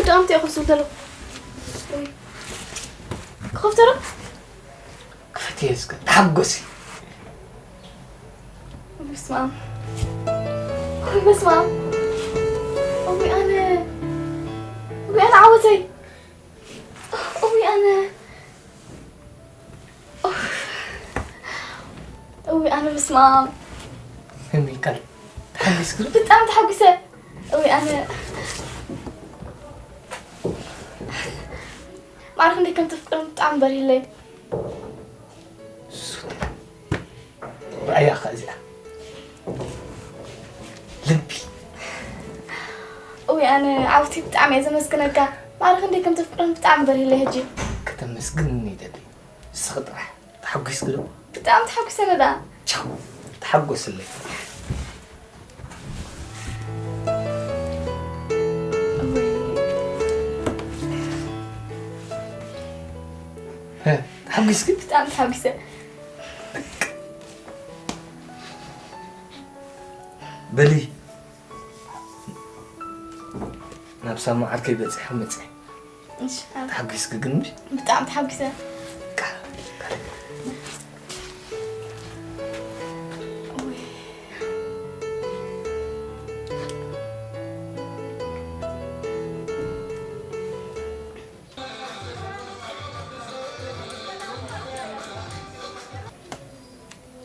ደኣ እንታይ ክፍቱ እንተሎ? ክኸፍቶ ዶ? ክፈትዮ እስከ፣ ተሓጎሲ። በስመ ኣብ። ወይ በስመ ኣብ። ወይ ኣነ። ወይ ኣነ ዓወተይ። ወይ ኣነ። እውይ፣ ኣነ በስመ ኣብ። እመይ ቃል፣ ተሓጒስኪ ዶ? ብጣዕሚ ተሓጒሰ። እውይ፣ ኣነ ማዕረ ክንደይ ከም ተፍቅረኒ ብጣዕሚ በሪህለይ። ሱት። ርኣያ ኸ እዚኣ። ልቢ። እውይ፣ ኣነ ዓውቲ ብጣዕሚ እየ ዘመስግነካ። ማዕረ ክንደይ ከም ተፍቅረኒ ብጣዕሚ በሪህለይ ሕጂ። ከተመስግንኒ ይደሊ። ንስኺ ጥራሕ ተሓጒስኪ ዶ? ብጣዕሚ ተሓጒሰ ነዳ። ቻው፣ ተሓጎስለይ። ሀ፣ ተሓጒስኪ? ብጣዕሚ ተሓጒሰ። በሊ፣ ናብ ሳማ ዓርከይ በጺሐ መጺአ። እሺ፣ ኣብ ተሓጒስኪ ግን ምሽ? ብጣዕሚ ተሓጒሰ። ቃ-፣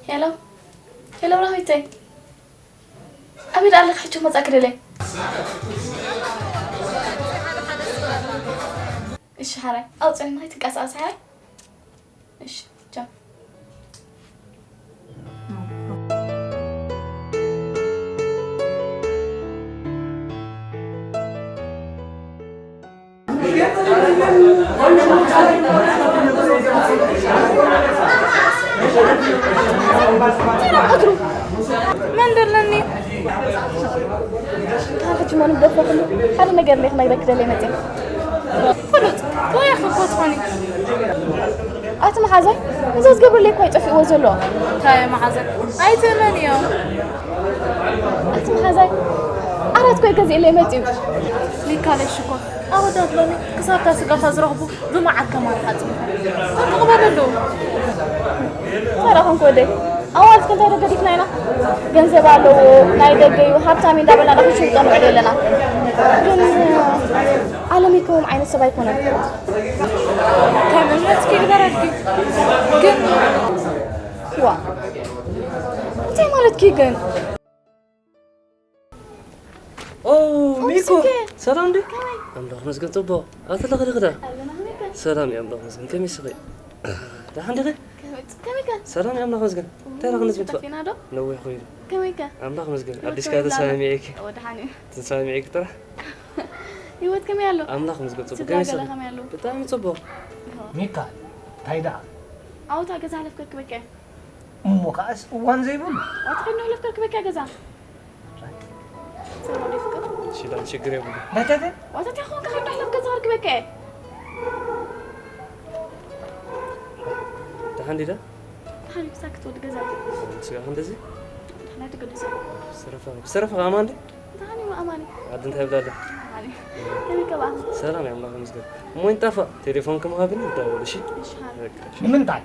ሄሎ፣ ሄሎ፣ ራህዊተይ። ኣበይ ደኣ ኣለኺ? ሕጂ ክመጻኪ ደልየ። እሺ፣ ሓራይ። ኣውጽእኒ፣ ከይትንቀሳቐሲ፣ ሓራይ። እሺ፣ ቻው። መን ደለኒ? ካብ ሕጂ መን ደፈርኩሉ? ሓደ ነገር እንደ ክነግረኪ ደልየ መፅየ። ፍሉጥ ወይ ኣኺ እኮ ትኾኒ። ኣቲ መሓዛይ፣ ንዘዝገብረለይ እኳ እዩ ጠፊእዎ ዘሎ። እንታይ መሓዛይ? ኣይትእመንዮ። ኣቲ መሓዛይ፣ ዓራት እኮ ይገዝእለይ መፅዩ። ሚካለይ ሽኮር፣ ኣወዳት ሎሚ ክሳብ እታ ስጋኻ ዝረኽቡ ብመዓር ከማርኻ ጽንሑ። ተቕበለሉ። ተረኸንኩ ወደይ። ኣዋልድ ክንታይ ዶ ገዲፍና ኢና? ገንዘብ ኣለዎ፣ ናይ ደገ እዩ፣ ሃብታም እዩ እንዳበልና ዶ ክንሽውጦ ንውዕል የለና። ግን ዓለም ይከውም ዓይነት ሰብ ኣይኮነን። ከም እምነትኪ ይግበረልኪ። ግን ዋ፣ እንታይ ማለትኪ ግን? ኦ፣ ኦ፣ ሚኮ፣ ስኬ። ሰላም እንዴ? ከመይ? ኣምላኽ መስገን ጽቡቕ። ኣቲ ለኸ ለኸ ዳ? ኣለና ከመይ ከ? ሰላም እዩ፣ ኣምላኽ መስገን። ከመይ ስኸ? ደሓን ዲኺ? ከመይ፣ ከመይ ከ? ሰላም እዩ፣ ኣምላኽ መስገን። እንታይ ደኣ ክንጽ ምጥፋእ? ጠፊእና ዶ? ነዊሕ ኮይኑ። ከመይ ከ? ኣምላኽ መስገን። ህይወት ኣዲስ ከመይ ከኣ ኣሎ? ተሰማሚዐኪ። ኦ፣ ደሓን እዩ። ተሰማሚዐኪ ጥራሕ? ህይወት ከመይ ኣሎ? ኣምላኽ መስገን ጽቡቕ። ስድራ ከመይ ገለ ስኸ? ከመይ ኣሎ? ብጣዕሚ ጽቡቕ። ይኸው። ሚካ፣ እንታይ ደኣ? ኣብታ ገዛ ሕለፍ ከርክበካ እየ። እሞ ከኣስ እዋን ዘይብሉ። ዋታ ከይዱ ሕለፍ ከርክበካ እየ ገዛ። ሰላም ዶ ይፍቅር? እሺ፣ ዳን ችግር የብሉ። እንታይ እንታይ እንታይ? ዋታ እንታይ ኾንካ ከይዱ ሕለፍ ገዛ ከርክበካ እየ። ደሓን ዲዳ? ደሓን እዩ፣ ሳክት ወዲ ገዛ። ስጋ ክንደዚ? ደሓን ኣይትገደስ። ብሰረፋ፣ ብሰረፋ ኣማን ዲ? ደሓን እዩ ኣማኒ። ዓዲ እንታይ ይብላለ? ኣማኒ። ከመይ ከ በዓል? ሰላም እዩ፣ ኣምላኽ ይመስገን። እሞ ይንጣፋ፣ ቴሌፎን ከም ሃብኒ ይደውል፣ እሺ? እሺ፣ ሃኒ። በቃ፣ እሺ። ንምንታይ?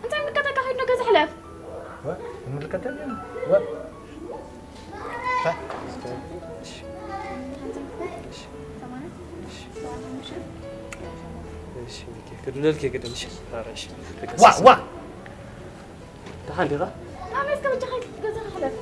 እንታይ ምልከተካ? ከይድና ገዛ ሕለፍ። ወ-፣ ይምልከተኒ? ወ-፣ ታ-፣ እሺ። እሺ። ሰማንያ? እሺ። ሰማንያ ሺህ? እሺ፣ ኦኬ። ክድውለልኪ ግድን፣ እሺ? ኧረ፣ እሺ። ዋ፣ ዋ! ደሓን ዲኻ? ኣሜ፣ እስከ በጃኻ ገዛኻ ሕለፍ።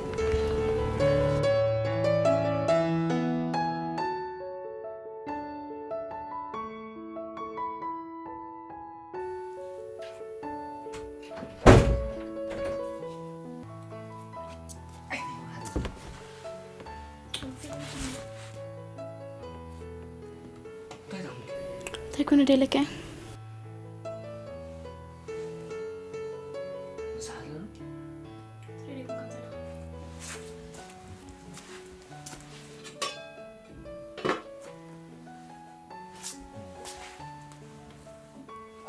እንታይ ኮነ ደለካ?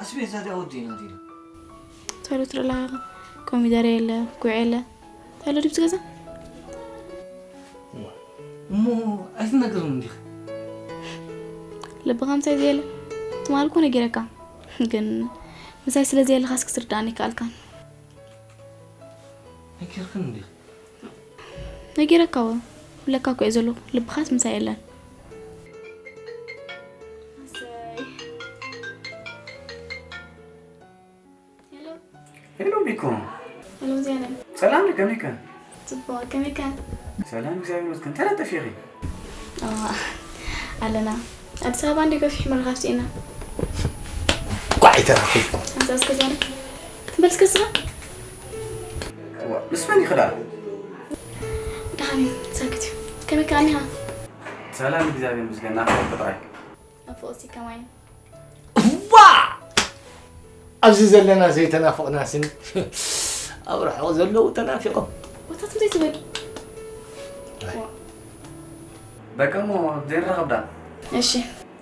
ኣስቤዛ ድኣ ወዲእና ዲና? እንታይ ዶ ትርኢ ኣለኻ? ኮሚደረ የለ፣ ጉዕ የለ። እንታይ ኣሎ ድብዚ ገዛ? እሞ ኣይትነግርን እንዲኺ? ልብኻ ምሳይ ዘየለ ትማል እኮ ነጊረካ፣ ግን ምሳይ ስለ ዘየለኻስ ክትርዳእኒ ኣይከኣልካን። ነጊርክን እንዲ ነጊረካ ወ ብለካ እኮ እየ ዘለኹ፣ ልብኻስ ምሳይ የለን። ሄሎ ሚኮ። ሄሎ ዚያነ። ሰላም ከመይከ? ጽቡቕ ከመይከ? ሰላም እግዚኣብሔር ይመስገን። ተለጠፊኺ? ኣለና። ኣዲስ ኣበባ እንዲ ገፊሕ ምርኻብ ስኢና። ኳዕ ይተረፈ እኮ። ኣንሳ እስከ ዛሬ ትመልስ ከስራ? ዋ፣ ምስ መን ይኽዳ? ደሓን እዩ፣ ሳክት እዩ። ከመይ ከኣ እኒኻ? ሰላም እግዚኣብሔር ይመስገን። ናፍቆት ጥራይ። ናፍቆት ከማይ። ዋ! ኣብዚ ዘለና ዘይተናፈቕናስን ኣብ ርሑቕ ዘለዉ ተናፊቖም። ወታት እንታይ ትብል? በቃ እሞ ዘይንራኸብ ዳ? እሺ።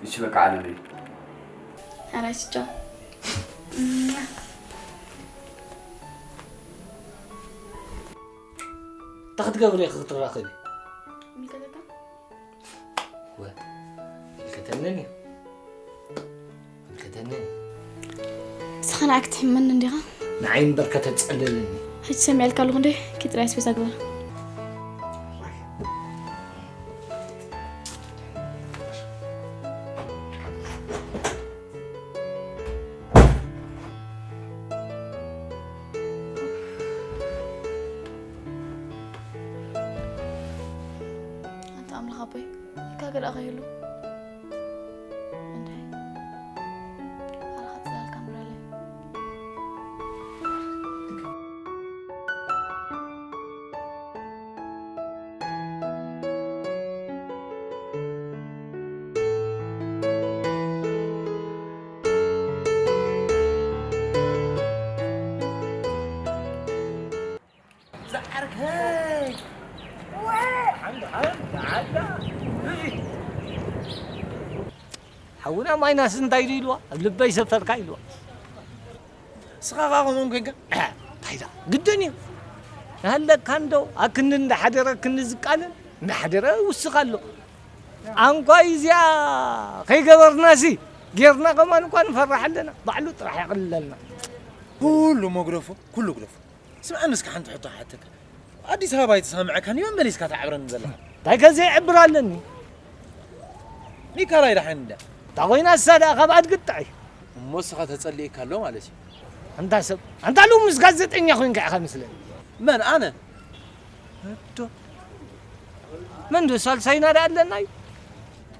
እሺ በቃ ዓለመይ። ሓራይ ስጫ። እንታይ ክትገብሪ ኢኺ ክትራኸቢ? ምልከተካ? ወ ይከተነኒ ይከተነኒ ንስኻ ንዓይ ክትሕመኒ እንዲኻ? ንዓይ እምበር ከተጸልለኒ ሕጂ ሰሚዐልካ ኣለኹ እንዴ? ኪድ ጥራይ ስፔስ ኣግበር። ኣንታ ኣምላኽ ኣቦይ፣ እካ ገለ ኣኸይሉ። እንታይ? ኣልኻ ትዛልካ ምረለይ። ዝዓርከይ ሓውና ማይናስ እንታይ ኢሉ ኢልዋ ኣብ ልበይ ሰፈርካ ኢልዋ ስኻ ኸዓ ከምኦም ኮንካ እንታይ ዳ ግድን እዩ ናሃለካ እንዶ ኣክኒ እንዳሓደረ ክኒ ዝቃለል እንዳሓደረ ውስኽ ኣሎ ኣንኳይ እዚኣ ከይገበርናሲ ጌርና ከማን እኳ ንፈራሕ ኣለና ባዕሉ ጥራሕ የቕልለልና ኩሉ መጉደፎ ኩሉ ጉደፎ ስምዐኒ እስከ ሓንቲ ሕቶ ክሓተካ ኣዲስ ኣበባ ኣይተሰማምዐካን እዩ መመሊስካ ትዓብረኒ ዘለኻ እንታይ ከ ዘይዕብር ኣለኒ ሚካላይ ደሓን እንዳ እታ ኮይና እሳ ደኣ ካብ ኣድጊ ጥዕይ እሞ እስኻ ተጸሊእካ ኣሎ ማለት እዩ ኣንታ ሰብ ኣንታ ሎምስ ጋዜጠኛ ኮይንካ ኢኻ መስለኒ መን ኣነ እዶ መን ዶ ሳልሳይና ደኣ ኣለና እዩ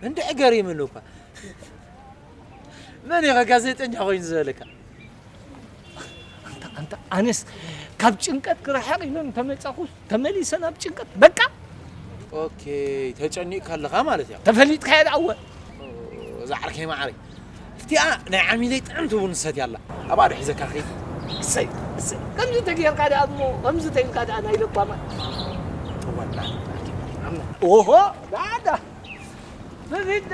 እንድዒ ገሪምኒ እኳ መን ኢኻ ጋዜጠኛ ኮይኑ ዝበለካ ኣንታ ኣንታ ኣነስ ካብ ጭንቀት ክርሕቕ ኢለ እንተመጻኹ ተመሊሰ ናብ ጭንቀት በቃ ኦኬ ተጨኒቕካ ኣለኻ ማለት እያ ተፈሊጥካዮ ደኣወ እዛ ዓርከይ ማዓረይ እቲኣ ናይ ዓሚለይ ጥዕምቲ ቡን ዝሰትያ ኣላ ኣብኣ ዶ ሒዘካ ኸይድ እሰይ እሰይ ከምዚ ተጌርካ ደኣ እሞ ከምዚ ተኢልካ ደኣ ናይ ለባማ እዋና ኦሆ ዳዳ ብግዳ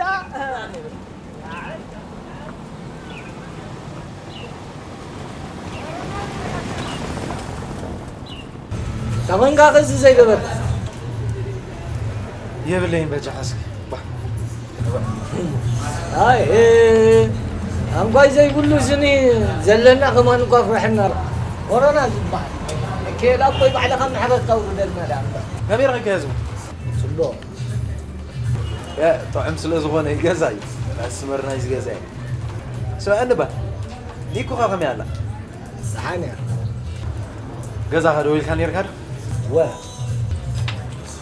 ተኾንካ ክዚ ዘይገበርካ የብለይን በጃኻ እስኪ ኣይ ኣንኳይ ዘይብሉ ስኒ ዘለና ከማን እኳ ፍርሕና ኮሮና ዝበሃል ኬላ እኮይ ባዕልኻ ምሕረትካ ውርደልና ዳ ከመይ ረኺብካ ህዝቡ ፅቡቕ ጥዑም ስለ ዝኾነ ገዛ እዩ ኣስመር ናይዚ ገዛ እዩ ስምዐኒ ባ ኒኩኻ ከመይ ኣላ ደሓን እያ ገዛኻ ደው ኢልካ ነርካ ዶ ወ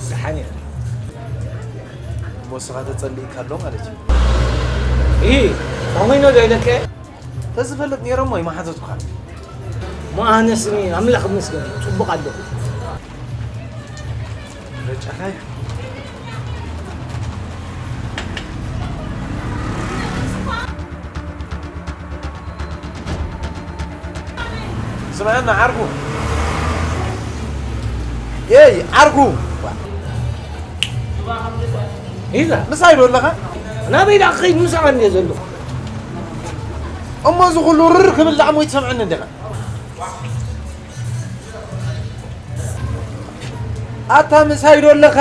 ደሓን እያ እሞ እስኻ ተጸሊእካ ኣሎ ማለት እዩ ኢ ኣሞይኖ ዶ ኢለከ ተዝፈልጥ ነይረ እሞ ይመሓተትኳ ሞ ኣነስኒ ኣምላኽ መስገን ጽቡቕ ኣለኹ ረጫኻይ ስምዐና ዓርኩ ኤይ ዓርኩ ኢዛ ምሳይ ዶ ኣለኻ ናበይ ዳ ክኸይድ ምሳኻ እንደ ዘለኹ እሞ እዚ ኩሉ ርር ክብል ዳዕሞ ይትሰምዐኒ እንዲኻ ኣታ ምሳይ ዶ ኣለኻ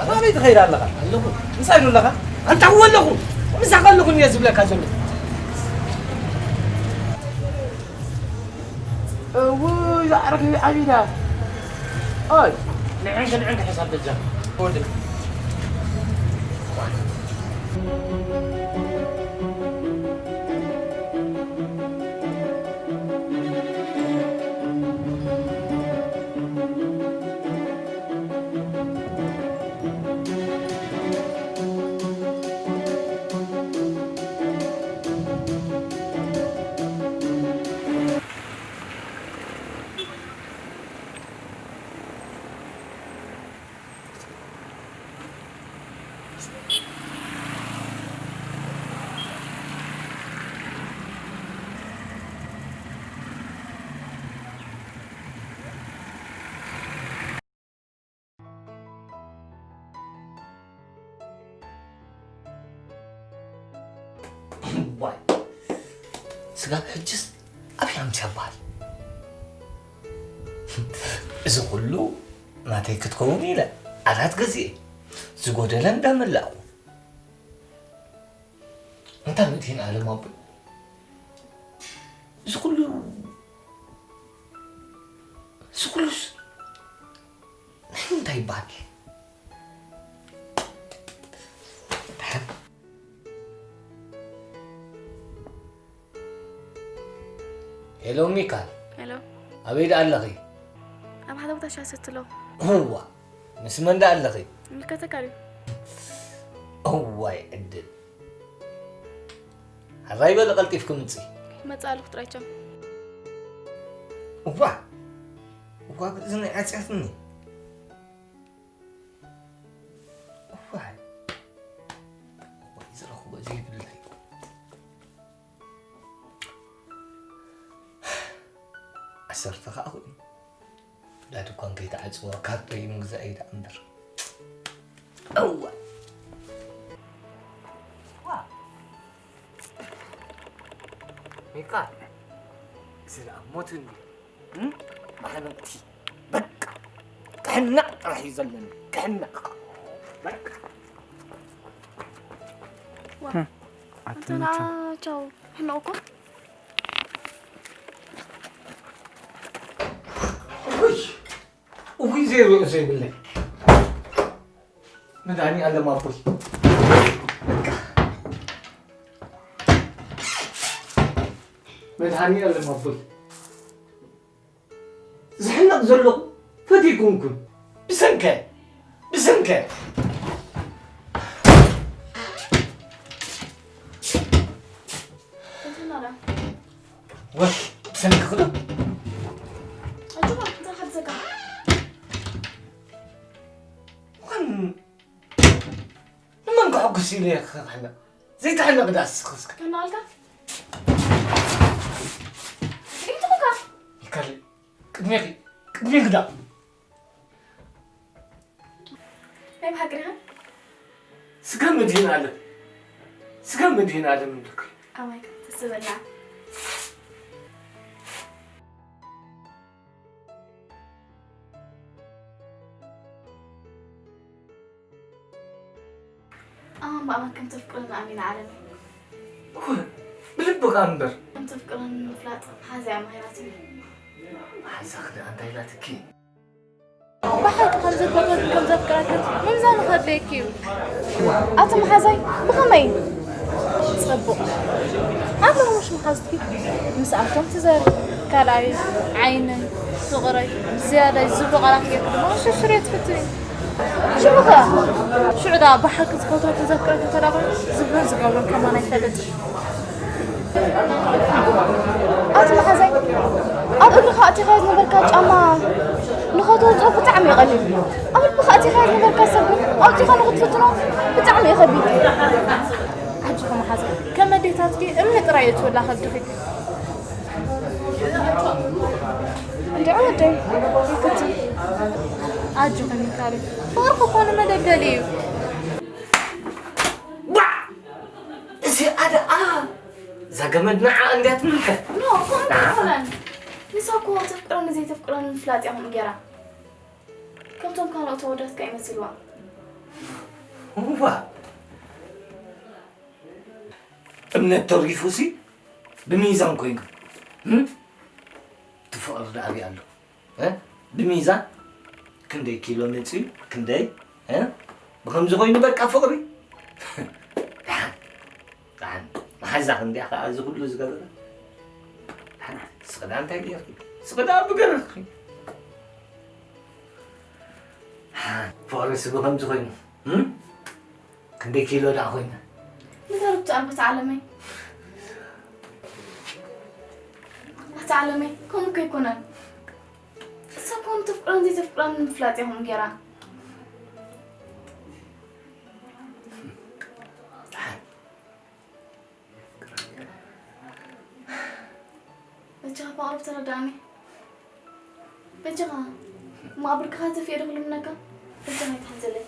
ናበይ ትኸይድ ኣለኻ ኣለኹ ምሳይ ዶ ኣለኻ ኣንታ ኣለኹ ምሳኻ ኣለኹ እየ ዝብለካ ዘሎ። እውይ፣ ዛዕረፍ ዓቢዳ። ኦይ፣ ንዕንክ፣ ንዕንክ ሕሳብ በጃ። ወደ ዋይ፣ ስጋብ ሕጅስ ኣብ ሻምቻ በሃል። እዚ ኩሉ ናተይ ክትከውን ኢለ ኣራት ገዚኤ ዝጎደለ እንዳመላእኩ። እንታ መድህን ኣለም ኣቦይ፣ እዚ ኩሉ፣ እዚ ኩሉስ ናይ ምንታይ ይበሃል? ሄሎ ሚካል። ሄሎ። ኣበይ ደኣ ኣለኺ? ኣብ ሓደ ቦታ ሻሂ ሰትሎ። እዋ፣ ምስ መን ደኣ ኣለኺ? ይምልከተካ ድዩ? እዋይ ዕድል። ሕራይ በሊ ቀልጢፍኪ ምጺ። ይመጽእ ኣለኹ ጥራይ ቻው። እዋ፣ እዋ፣ እዚ ናይ ዓጽያትኒ። እዋይ፣ እዋይ፣ ዝረኽቦ ዘይብለይ። ዓሰርተ ኸኣ ኮይኑ። ዳ ድኳን ከይትዓጽዋ፣ ካርቶን ምግዛእ እዩ ደኣ እምበር። እዋ። ዋ። ሚካ፣ እዚ ደኣ ሞት እንድዩ። እም? ማሕነቕቲ። በቃ። ክሕነቕ ጥራሕ እዩ ዘለኒ። ክሕነቕ። በቃ። ዋ። ኣንተ ኣትመቸን። ንዓ ቻው። ሕነቑ እኮ። ውይ፣ ውይ፣ ዘይብሉ ዘይብለይ። መድሃኒኣለም ኣቦይ። መድሃኒኣለም ኣቦይ። ዝሕነቕ ዘለኹ ፈትየኩም ኩን። ብሰንከ፣ ብሰንከ። እንታይ ማለት? ወ-፣ ብሰንኪ ክዶ? ኣጆኻ፣ እንታይ ሓድሰካ? ወን-፣ ንመን ከሐጉስ ኢለ እየ ክሕነቕ? ዘይትሕነቕ ዳኣ እስኺ እስከ። ከናልካ? ሪኢትኹካ? ይካል ቅድሜኺ፣ ቅድሜኺ ዳኣ። ናይ ብሓቂ ዲኻ? ስጋ መድህን ኣለም፣ ስጋ መድህን ኣለም እብለኪ። ኣማይ፣ ተስበላ። ኣማን ብኣማን ከም ተፍቅረኒ ኣሚነ ዓለመይ። እወ፣ ብልቢ ከኣ እምበር። ከም ተፍቅረኒ ንምፍላጥ ሓዛይ ኣማሂራትኒ። ሓዛኺ ደኣ እንታይ ኢላትኪ? ብሓቂ ከም ዘፈቅረክን ከም ዘፍቅረክን ምምዛኑ ከድልየኪ እዩ። ኣቲ መሓዛይ፣ ብኸመይ? ጽቡቕ። ኣለዉ ምሽ መሓዙትኪ? ምስኣቶም ትዘሪ። ካልኣይ ዓይነይ፣ ፍቕረይ፣ ዝያዳይ ዝብሉ ቃላት ጌርኪ ድማ ሽርሽር እየ ትፍትኒ። ሽሙ ከ? ሽዑ ደኣ ብሓቂ ዝፈትወክን ዘፍቅረክን እንተ ደኣ ኮይኑ ዝብሎን ዝገብሮን ከማን ኣይፈልጥን። ኣቲ መሓዛይ፣ ኣብ እግርኻ ኣእቲኻዮ ዝነበርካ ጫማ ንኸተውጽኦ ብጣዕሚ እዩ ቀሊል። ኣብ ልብኻ ኣእቲኻዮ ዝነበርካ ሰብ ግን ኣውጺኻ ንኽትፍትኖ ብጣዕሚ እዩ ከቢድ። ኣጆኺ መሓዛይ፣ ከም ኣዴታትኪ እምኒ ጥራይ እትውላ ከብድኺ። እንድዒ ወደይ፣ ይፍትን። ኣጆኺ ሚካል፣ ፍቕርኺ እኮ ንመደልደሊ እዩ። ዋ! እዚኣ ደኣ እዛ ገመድ ንዓ እንድያ ትምልከት። ኖ፣ ከምኡ ኣይኮነን። ንሳ እኮ ተፍቅረኒ ዘይተፍቅረኒ ምፍላጥ እያ ከምኡ ገይራ። ከምቶም ካልኦት ኣወዳት ከኣ ይመስልዋ። እዋ። እምነት ተሪፉ ሲ ብሚዛን ኮይኑ እቲ ፍቕሪ ደኣ ኣብይ ኣሎ? እ? ብሚዛን ክንደይ ኪሎ መፂኡ? ክንደይ? እ? ብኸምዚ ኮይኑ በቃ ፍቕሪ? ደሓን ደሓን መሓዛኺ እንድያ ከዓ እዚ ኩሉ ዝገበረ። ደሓን ስቕዳ እንታይ ገይርኪ? ስቕዳ ብገረኽኺ። ፍቕሪ ሲ ብኸምዚ ኮይኑ? እ? ክንደይ ኪሎ ደኣ ኮይና? ንገር ብቻ ኣንበሳ ዓለመይ። ኣታ ዓለመይ ከምኡ ከይኮነን እሳ ኮን ተፍቅሮን ዘይተፍቅሮን ንምፍላጥ ኢኹም ጌራ። በጃኻ ፍቕሪ ተረዳእኒ። በጃኻ እሞ ኣብ ብርክኻ ተፊኤ ዶ ክልምነካ? በጃኻ ይትሓዘለይ።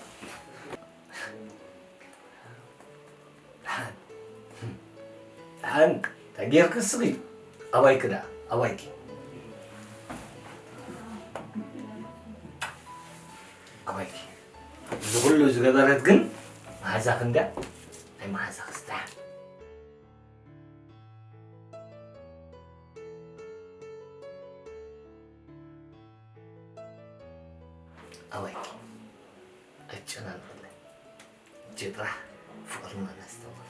ደሓን እንታይ ጌርኪ እስኺ? ኣባይኪ ደኣ ኣባይኪ ኣባይኪ እዚ ኩሉ ዝገበረት ግን መሓዛኺ እንድያ። ናይ መሓዛኺ ስራሕ ኣባይኪ ኣይጨናንቕለይ። እጀ ጥራሕ ፍቕርና ነስተውዕል።